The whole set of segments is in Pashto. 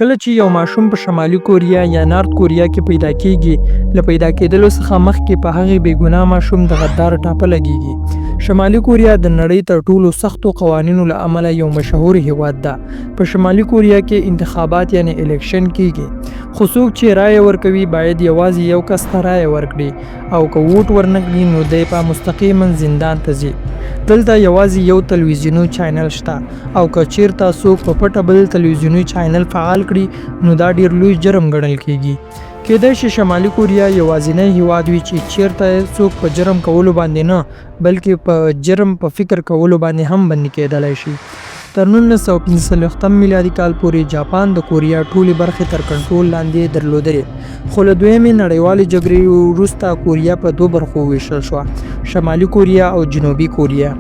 کله چې یو ماشوم په شمالي کوریا یا نارت کوریا کې پیدا کیږي، له پیدا کېدلو څخه مخکې په هغې بې ګناه ماشوم د غدار ټاپه لګیږي. شمالي کوریا د نړۍ تر ټولو سختو قوانینو له امله یو مشهور هیواد ده. په شمالي کوریا کې انتخابات یعنې الیکشن کیږي، خو څوک چې رایه ورکوي باید یوازې یو کس ته رایه ورکړي او که ووټ ورنکړي نو دی په مستقیما زندان ته ځي. دلته یوازې یو تلویزیوني چاینل شته او که چیرته څوک په پټه بل تلویزیوني چاینل فعال کړي نو دا ډیر لوی جرم ګڼل کیږي. کیدای شي شمالي کوریا یوازینی هیواد وي چې چیرته څوک په جرم کولو باندې نه بلکې په جرم په فکر کولو باندې هم بندي کیدلای شي. تر 1945 میلادي کال پورې جاپان د کوریا ټولې برخې تر کنټرول لاندې درلودلې، خو له دویمې نړیوالې جګړې وروسته کوریا په دوو برخو وویشل شوه، شمالي کوریا او جنوبي کوریا.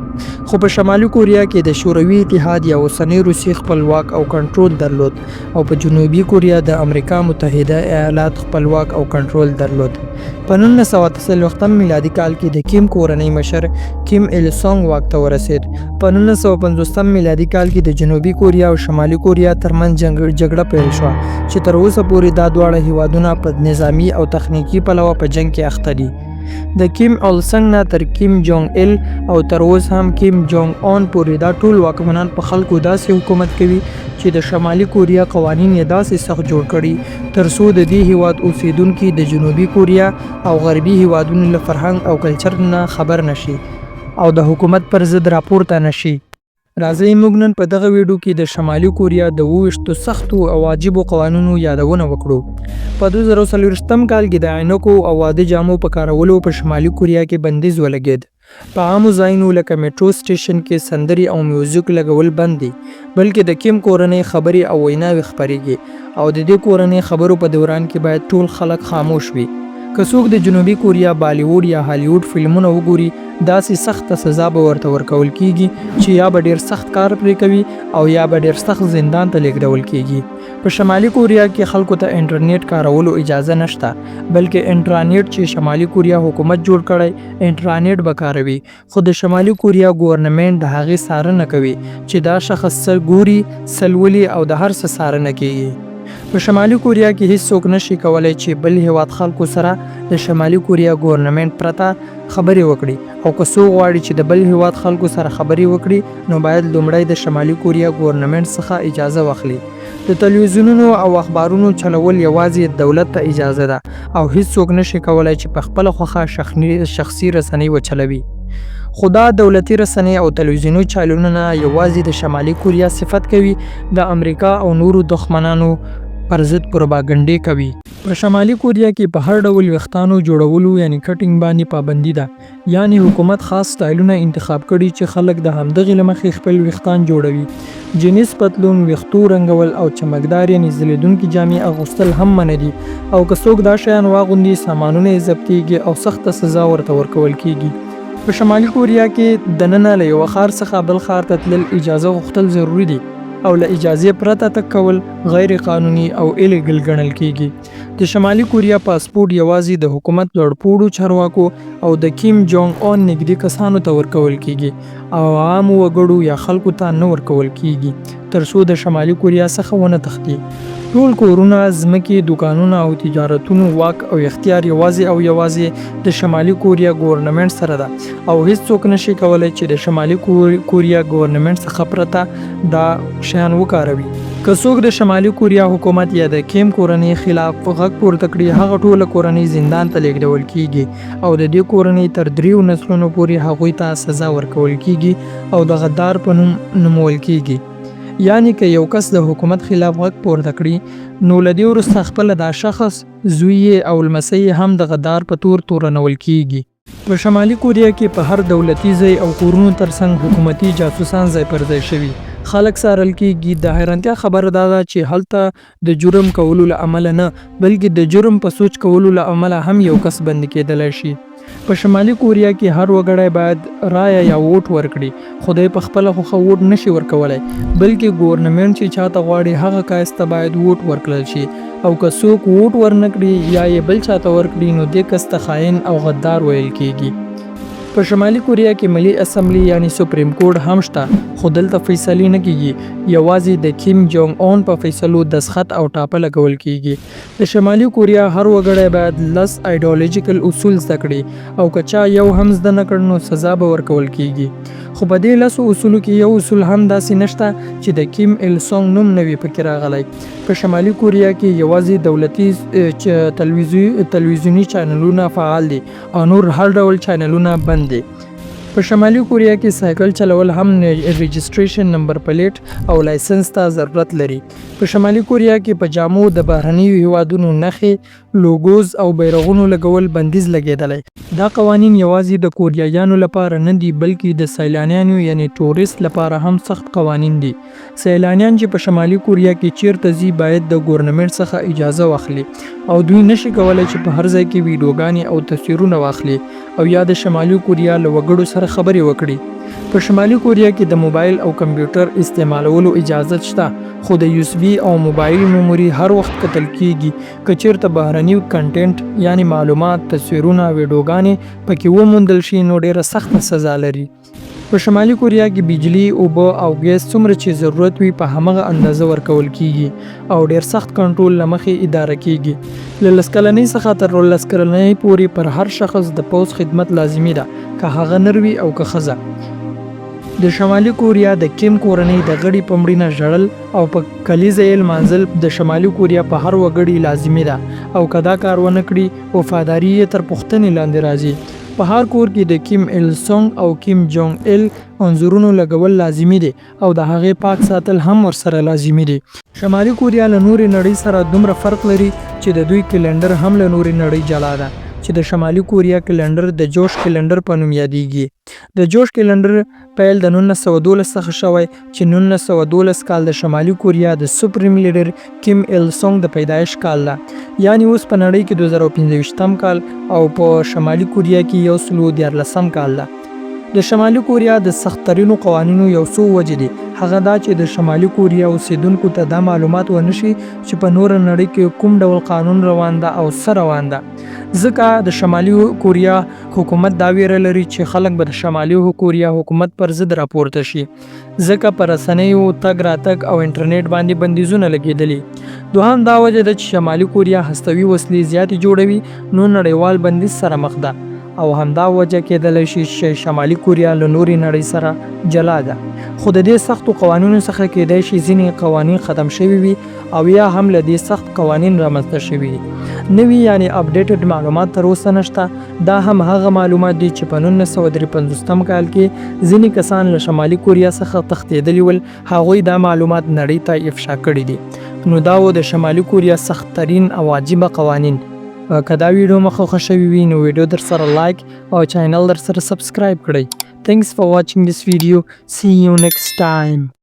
خو په شمالي کوریا کې د شوروي اتحاد یا اوسنۍ روسیې خپل واک او کنټرول درلود او په جنوبي کوریا د امریکا متحده ایالات خپل واک او کنټرول درلود. په 1948 میلادي کال کې د کیم کورنۍ مشر کیم ایل سونګ واک ته ورسید. په 1950 میلادي کال کې د جنوبي کوریا او شمالي کوریا ترمنځ جګړه پیل شوه چې تر اوسه پورې دا دواړه هیوادونه په نظامي او تخنیکي پلوه په جنګ کې اخته دي. د کیم ایل سنګ نه تر کیم جونګ ایل او تر اوس هم کیم جونګ اون پورې دا ټول واکمنان په خلکو داسې حکومت کوي چې د شمالي کوریا قوانین یې داسې سخت جوړ کړي تر څو د دې هیواد اوسیدونکي د جنوبي کوریا او غربي هیوادونو له فرهنګ او کلچر نه خبر نه شي او د حکومت پر ضد راپورته نه شي. راځئ موږ نن په دغه ویډیو کې د شمالي کوریا د 27 سختو او عجیبو قوانینو یادونه وکړو. په 2024 کال کې د عینکو او واده جامو په کارولو په شمالي کوریا کې بندیز ولګید. په عامو ځایونو لکه میټرو سټیشن کې سندرې او میوزیک لګول بند دي، بلکې د کیم کورنۍ خبرې او ویناوې خپریږي او د دې کورنۍ خبرو په دوران کې باید ټول خلک خاموش وي. که څوک د جنوبي کوریا بالیووډ یا هالیووډ فلمونه وګوري، داسې سخته سزا به ورته ورکول کیږي چې یا به ډیر سخت کار پرې کوي او یا به ډیر سخت زندان ته لیږدول کیږي. په شمالي کوریا کې خلکو ته انټرنیټ کارولو اجازه نشته، بلکې انټرانیټ چې شمالي کوریا حکومت جوړ کړی، انټرانیټ به کاروي، خو د شمالي کوریا ګورنمنټ د هغې څارنه کوي چې دا شخص څه ګوري، څه لولي او د هر څه څارنه کیږي. په شمالي کوریا کې هیڅوک نه شي کولای چې بل هیواد خلکو سره د شمالي کوریا ګورنمنټ پرته خبرې وکړي او که څوک غواړي چې د بل هیواد خلکو سره خبرې وکړي نو باید لومړی د شمالي کوریا ګورنمنټ څخه اجازه واخلي. د تلویزیونونو او اخبارونو چلول یوازې دولت ته اجازه ده او هیڅوک نه شي کولای چې په خپله خوښه شخصي رسنۍ وچلوي. خو دا دولتي رسنۍ او تلویزیوني چالونونه یوازې د شمالي کوریا صفت کوي، د امریکا او نورو دښمنانو پر ضد پروباګنډې کوي. په شمالي کوریا کې په هر ډول ویښتانو جوړولو یعنې کټینګ باندې پابندي ده. یعنې حکومت خاص سټایلونه انتخاب کړي چې خلک د همدغې له مخې خپل ویښتان جوړوي. جینس پتلون، ویښتو رنګول او چمکدار یعنې ځلېدونکې جامې اغوستل هم منع دي او که څوک دا شیان واغوندي سامانونه یې ضبطېږي او سخته سزا ورته ورکول کېږي. په شمالي کوریا کې دننه له یوه ښار څخه بل ښار ته تلل اجازه غوښتل ضروري دي او له اجازې پرته تګ کول غیر قانوني او ایلیګل ګڼل کېږي. د شمالي کوریا پاسپورټ یوازې د حکومت لوړپوړو چارواکو او د کیم جونګ اون نږدې کسانو ته ورکول کیږي او عامو وګړو یا خلکو ته نه ورکول کیږي تر څو د شمالي کوریا څخه ونه تښتي. ټول کورونه، ځمکې، دوکانونه او تجارتونو واک او اختیار یوازې او یوازې د شمالي کوریا ګورنمنټ سره ده او هیڅوک نشي کولای چې د شمالي کوریا ګورنمنټ څخه پرته دا شیان وکاروي. که څوک د شمالي کوریا حکومت یا د کیم کورنۍ خلاف غږ پورته کړي، هغه ټوله کورنۍ زندان ته لیږدول کیږي او د دې کورنۍ تر دریو نسلونو پورې هغوی ته سزا ورکول کیږي او د غدار په نوم نومول کیږي. یعنې که یو کس د حکومت خلاف غږ پورته کړي، نو له دې وروسته خپله دا شخص، زوی یې او لمسۍ یې هم د غدار په تور تورنول کیږي. په شمالي کوریا کې په هر دولتي ځای او کورونو ترڅنګ حکومتي جاسوسان ځای پر ځای شوي، خلک څارل کېږي. د حیرانتیا خبره دا ده چې هلته د جرم کولو له امله نه، بلکې د جرم په سوچ کولو له امله هم یو کس بندي کېدلای شي. په شمالي کوریا کې هر وګړی باید رایه یا ووټ ورکړي، خو دی په خپله خوښه ووټ نه شي ورکولای، بلکې ګورنمنټ چې چاته غواړي هغه کس ته باید ووټ ورکړل شي. او که څوک ووټ ورنه کړي یا یې بل چاته ورکړي نو دې کس ته خاین او غدار ویل کیږي. په شمالي کوریا کې ملي اسمبلي یعنی سپریم کورټ هم شته، خو دلته فیصلې نه کیږي، یوازې د کیم جونګ اون په فیصلو دستخط او ټاپه لګول کیږي. د شمالي کوریا هر وګړی باید 10 ایډیالوژیکل اصول زده کړي او که چا یو هم زده نه کړ نو سزا به ورکول کیږي. خو په دې 10 اصولو کې یو اصول هم داسې نشته چې د کیم ایل سونګ نوم نه وي پکې راغلی. په شمالي کوریا کې یوازې دولتي تلویزیوني چینلونه فعال دي او نور هر ډول چینلونه بند دي. په شمالي کوریا کې سایکل چلول هم رجسټریشن، نمبر پلیټ او لایسنس ته ضرورت لري. په شمالي کوریا کې په جامو د بهرنیو هیوادونو نښې، لوګوز او بیرغونو لګول بندیز لګېدلی. دا قوانین یوازې د کوریایانو لپاره نه دي، بلکې د سیلانیانو یعنی ټوریست لپاره هم سخت قوانین دي. سیلانیان چې په شمالي کوریا کې چیرته ځي باید د ګورنمنټ څخه اجازه واخلي او دوی نشي کولای چې په هر ځای کې ویډیوګانې او تصویرونه واخلي او یا د شمالي کوریا له وګړو سره خبرې وکړي. په شمالي کوریا کې د موبایل او کمپیوټر استعمالولو اجازه شته، خو د یو اس بي او موبایل میموري هر وخت کتل کیږي. که چیرته بهرني کنټینټ یعنی معلومات، تصویرونه، ویډیوګانې پکې وموندل شي نو ډیره سخته سزا لري. په شمالي کوریا کې بجلي، اوبه او ګیس څومره چې ضرورت وي په همغه اندازه ورکول کیږي او ډیر سخت کنټرول له مخې اداره کیږي. له 10 کلنۍ څخه تر 19 کلنۍ پورې پر هر شخص د پوځ خدمت لازمي ده، که هغه نر وي او که ښځه. د شمالي کوریا د کیم کورنۍ د غړي په مړینه ژړل او په کلیزه یې لمانځل د شمالي کوریا په هر وګړي لازمي ده او که دا کار ونه کړي وفاداري یې تر پوښتنې لاندې راځي. په هر کور کې د کیم ایل سونګ او کیم جونګ ایل انځورونو لګول لازمي دي او د هغې پاک ساتل هم ورسره لازمي دي. شمالي کوریا له نورې نړۍ سره دومره فرق لري چې د دوی کلنډر هم له نورې نړۍ جلا ده، چې د شمالي کوریا کلنډر د جوش کلنډر په نوم یادیږي. د جوش کلنډر پیل د 1912 څخه شوی، چې 1912 کال د شمالي کوریا د سپریم لیډر کیم ایل سونګ د پیدایش کال ده. یعنی اوس په نړۍ کې 2025 کال او په شمالي کوریا کې 113 کال ده. د شمالي کوریا د سخت ترینو قوانینو یو څو وجې دي. هغه دا چې د شمالي کوریا اوسیدونکو ته دا معلومات ونشي چې په نوره نړۍ کې کوم ډول قانون روان ده او څه روان ده، ځکه د شمالي کوریا حکومت دا ویره لري چې خلک به د شمالي کوریا حکومت پر ضد راپورته شي، ځکه پر رسنیو، تګ راتګ او انټرنیټ باندې بندیزونه لګېدلي. دوهم دا وجه ده چې شمالي کوریا هستوي وسلې زیاتې جوړوي نو نړیوال بندیز سره مخ ده، او همدا وجه کېدلی شي چې شمالي کوریا له نورې نړۍ سره جلا ده. خو د دې سختو قوانینو څخه کېدای شي ځینې قوانین ختم شوي وي او یا هم له دې سخت قوانین رامنځته شوي دي. نوي یعنی اپډیټډ معلومات تر اوسه نشته. دا هم هغه معلومات دي چې په 1953 کال کې ځینې کسان له شمالي کوریا څخه تښتېدلي ول، هغوی دا معلومات نړۍ ته افشا کړي دي. نو دا و د شمالي کوریا سخت ترین او عجیبه قوانین. که دا ویډیو مو خوښه شوې وي نو ویډیو در سره لایک او چینل در سره سبسکرایب کړئ. Thanks for watching this video. See you next time.